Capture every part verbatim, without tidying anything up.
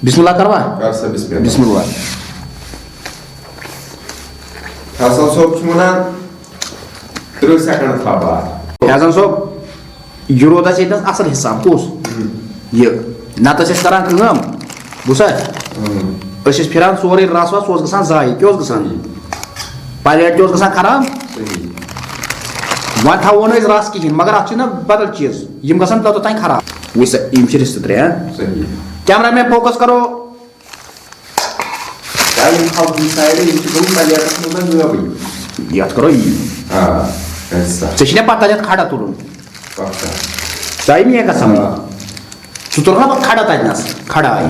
بسم اللہ کروا؟ کر سا بسم اللہ۔ بسم اللہ۔ فیصل صٲب چھُ وَنان، تٕرٛہ سیکنڈ تھاو بار۔ فیضان صٲب، یہِ روٗد اَسہِ ییٚتہِ نَس اَصٕل حِساب، کُس؟ یہِ۔ نَتہٕ ٲسۍ أسۍ کران کٲم، بوٗزتھا؟ أسۍ ٲسۍ پھِران سورُے رَس وَس، سُہ اوس گژھان ضایع۔ کیٛاہ اوس گژھان؟ پلیٹ تہِ اوس گژھان خراب۔ وۄنۍ تھاوو نہٕ أسۍ رَس کِہیٖنۍ، مگر اَتھ چھُ نہ بدل چیٖز، یِم گژھن توٚتتھ تام خراب۔ وٕچھ سا، یِم چھِ رِستہٕ ترٛےٚ، ہاں؟ کیمرہ مین فوکس کرو۔ ٹایم تھاو دِنۍ سارے، یِم چھِ گٔمٕتۍ پلیٹَس منٛز وۄنۍ غٲبٕے۔ یَتھ کَرو یی۔ آ، اچھا۔ ژےٚ چھِ نہ پَتہ یَتھ کھڑا تُلُن۔ پَکھ کَر۔ ژےٚ آیہِ نہٕ یہِ کَتھ سَمٕجھ؟ آ۔ ژٕ تُلکھ نہ پَتہٕ کھڑا تَتہِ نَس، کھڑا آیہِ۔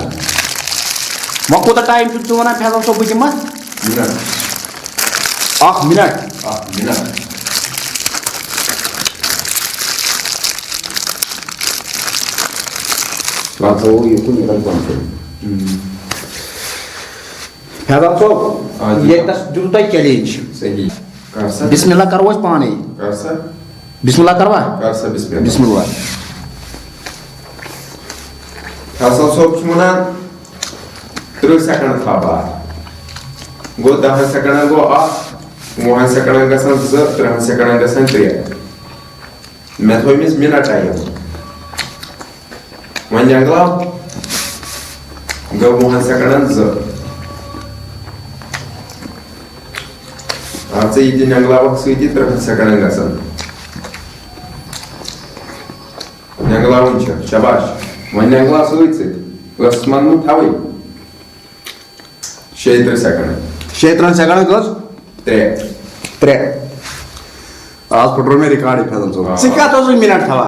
وۄنۍ کوٗتاہ ٹایم چھُکھ ژٕ وَنان فیضان صٲب، بہٕ دِمہٕ اَتھ؟ مِنَٹ۔ اَکھ مِنَٹ۔ اَکھ مِنَٹ۔ پَتہٕ تھاوو یہِ کُن، یہِ کَرِ پانسٕے۔ فیضان صٲب، آ جی۔ ییٚتہِ نَس دیُتوٕ تۄہہِ چیلنج۔ صحیح۔ کر سا۔ بسم اللہ کرو أسۍ پانے۔ کر سا۔ بسم اللہ کروا؟ کر سا بسم اللہ۔ بسم اللہ۔ فیصل صٲب چھُ وَنان، تٕرٛہ سیکنڈ تھاو بار۔ گوٚو، دَہَن سیکنڈن گوٚو اَکھ، وُہَن سیکنڈن گژھن زٕ، تٕرٛہَن سیکنڈن گژھن ترٛےٚ۔ مےٚ تھوٚو أمِس مِنٹ ٹایم۔ وۄنۍ نٮ۪نٛگلاو۔ گوٚو وُہَن سیکنڈن زٕ۔ اَتھ ژٕ یہِ تہِ نٮ۪نٛگلاوَکھ سۭتی، تٕرٛہَن سیکنڈن گژھن۔ نٮ۪نٛگلاوُن چھُ، شاباش۔ وۄنۍ نٮ۪نٛگلاو سۭتۍ سۭتۍ۔ ٲسَس منٛز مہٕ تھاوٕے۔ شیٚیہِ تٕرٛہ سیکنڈ۔ شیٚیہِ تٕرٛہَن سیکنڈن گٔژھ؟ ترٛےٚ۔ ترٛےٚ۔ آز پھٕٹرو مےٚ ریکارڈٕے، فیضان صٲب۔ آ۔ ژٕ کیٛاہ اوسُکھ مِنٹ تھاوان؟